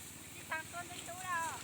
Tsis tau tuaj ntub ntub lawm.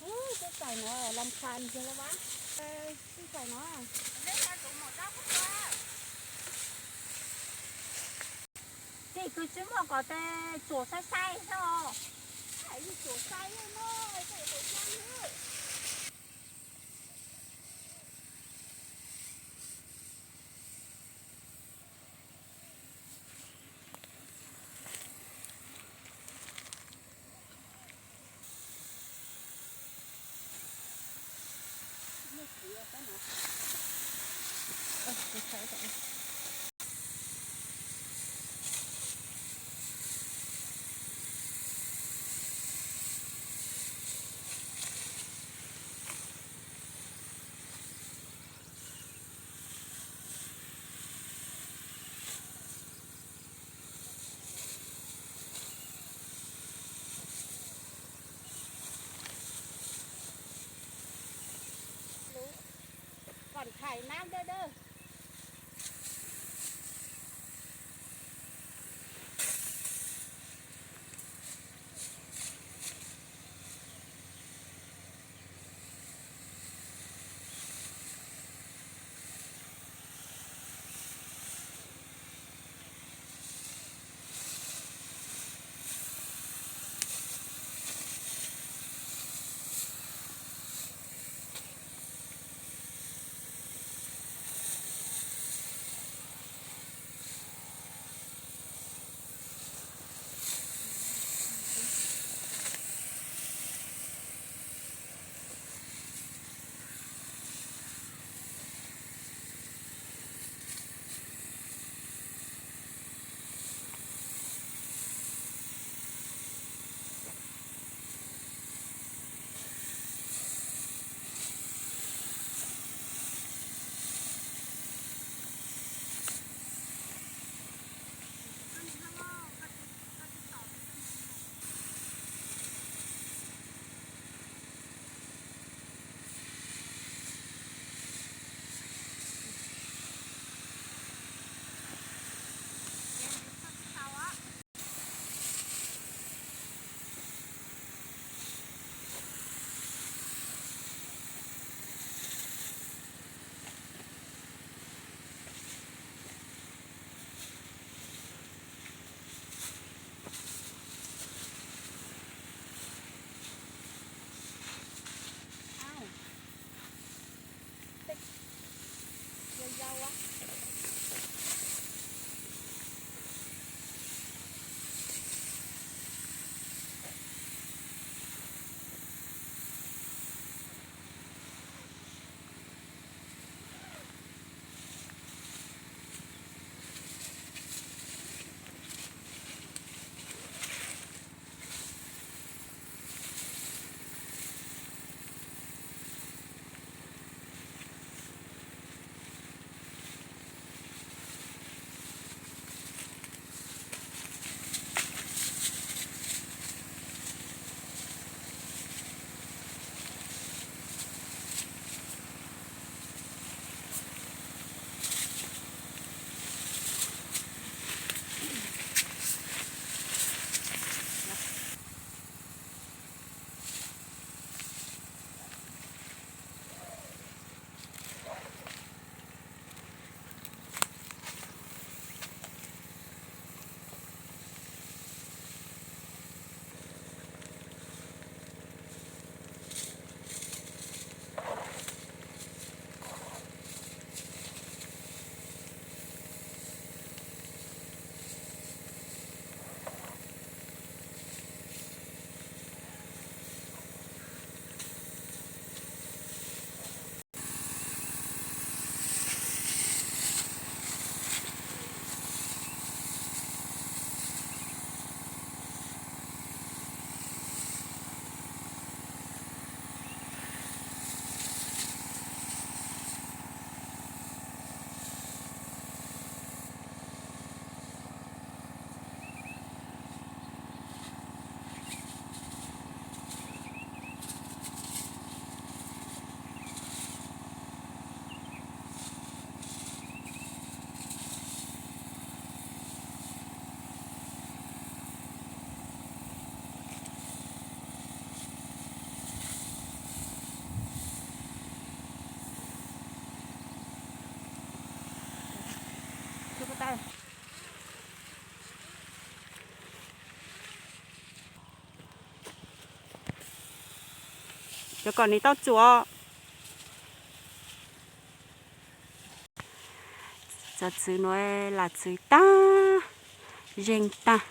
Ub, tub txais no lam phas ntag lauj. Tub txais no. Ces kws tsis muaj kom tes tsuam sai sai xwb os. Tsuam sai no. Còn thảy mát đơ đơ. Cov kom nws tau tsuam. Cov txwv nuav lam txwv tag, zeeg tag.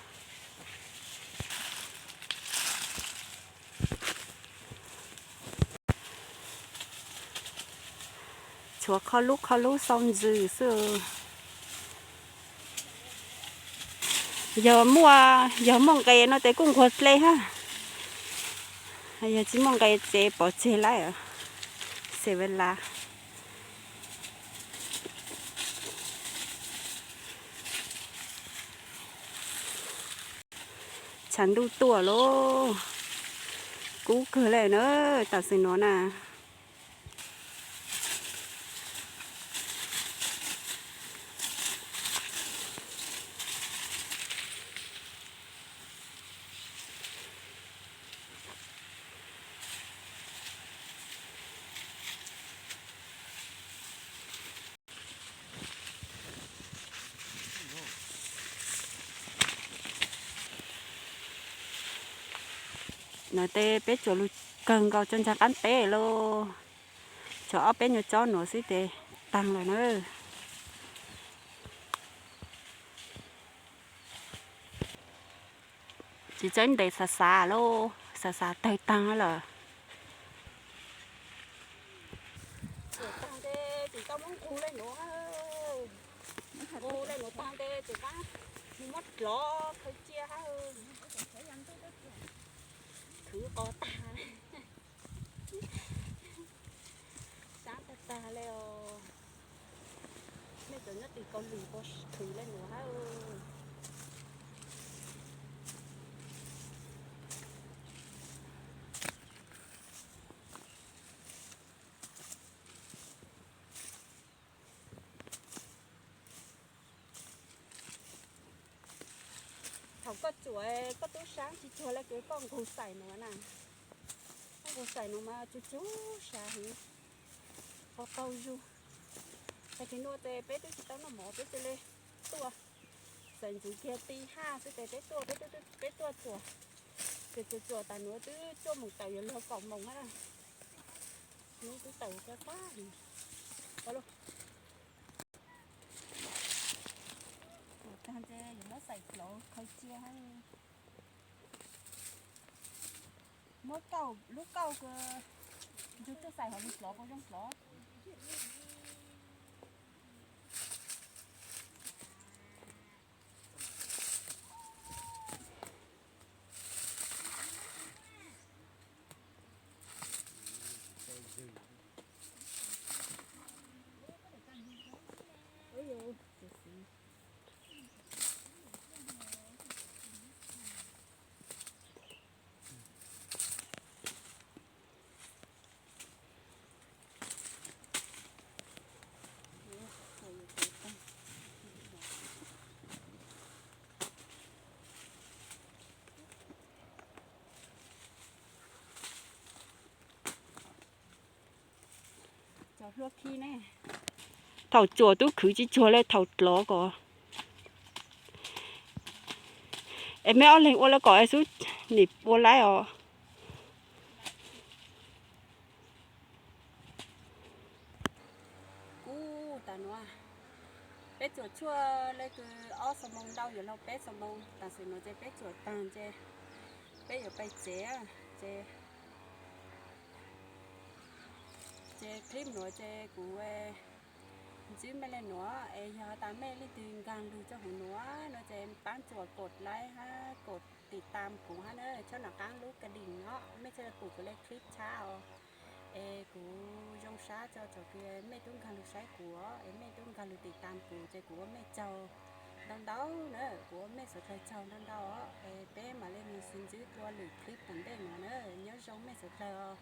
Tshuav qho lub qho lub xau ntsws xwb. Yog muaj, yog muaj nqe no ces kuj nquag dle hab. Yog tsis muaj nqe ces pov tseg lawm. Xes ves las. Tshav ntuj tuaj lauj, kub kawg le na, tam sim nuav na. Nuav tes peb tsuam lug kawg nkaus tso ntsa qaab teb lauj. Tshuav ob peb nyuag tsob nuav xwb tes taag lawm na. Tsis txawj ntes xav xav lauj, xav xav tawg taag lawm. Tsuam taag tes tsis tau muab nqug le nuav, nqug le nuav taag tes tsis paab, muab dlov khaws cia hab, khwv qos tag, saab tag tag le os. Mej cov nyob tim Kaus Lim puas khwv le nuav hab. Thaum koj tsuam koj tub saab tsis cuag le kws koj nqug xaim nuav na. Koj nqug xaim nuav mas tsuag tsuag sav heev, qhov qaug zug. Tag kis nuav tes peb twb tsis tau noj mov peb cia li tuaj, xaim ntxwv kiag ti haj xwb tes peb tuaj, peb tuaj tsuam. Tsuam tsuam tsuam tas nuav twb cuaj moos tawm yuav luag kaum moos hab. Nub twb tawm koj tag. Tag tes yuav muab xaim dlov khaws cia hab. Muab kauj, lub kauj kws ntsug tuaj xaim hov lug dlov puas zoo dlov. Thaum tsuam tub khwv tsis cuag le thaum dlov ko. Es mej ob leeg ua le kom es xub nim ua laib os. Kub tas nuav, peb tsuam tshuaj le kws ob xuab moos ntau yuav luag peb xuab moos, tam sim nuav ces peb tsuam taag ces peb yuav pais tsev ces, ces clip nuav ces kuv ntsib mej le nuav es yog tas mej leej twg nkaag lug rua huv nuav no ces paab tsuam kod laib hab kod tim tam kuv hab na, txhob nov qaab lub ka dim no mej thiaj le pum kuv le clip tshab os. Es kuv zoo sab tso thaum kws mej tub nkaag lug saib kuv os, es mej tub nkaag lug tim tam kuv ces kuv ua mej tsaug ntau ntau na, kuv ua mej suav dlawg tsaug ntau ntau os. Es peb mam le nug sib ntsib dlua lwm clip tom ntej nuav na, nyob zoo mej suav dlawg os.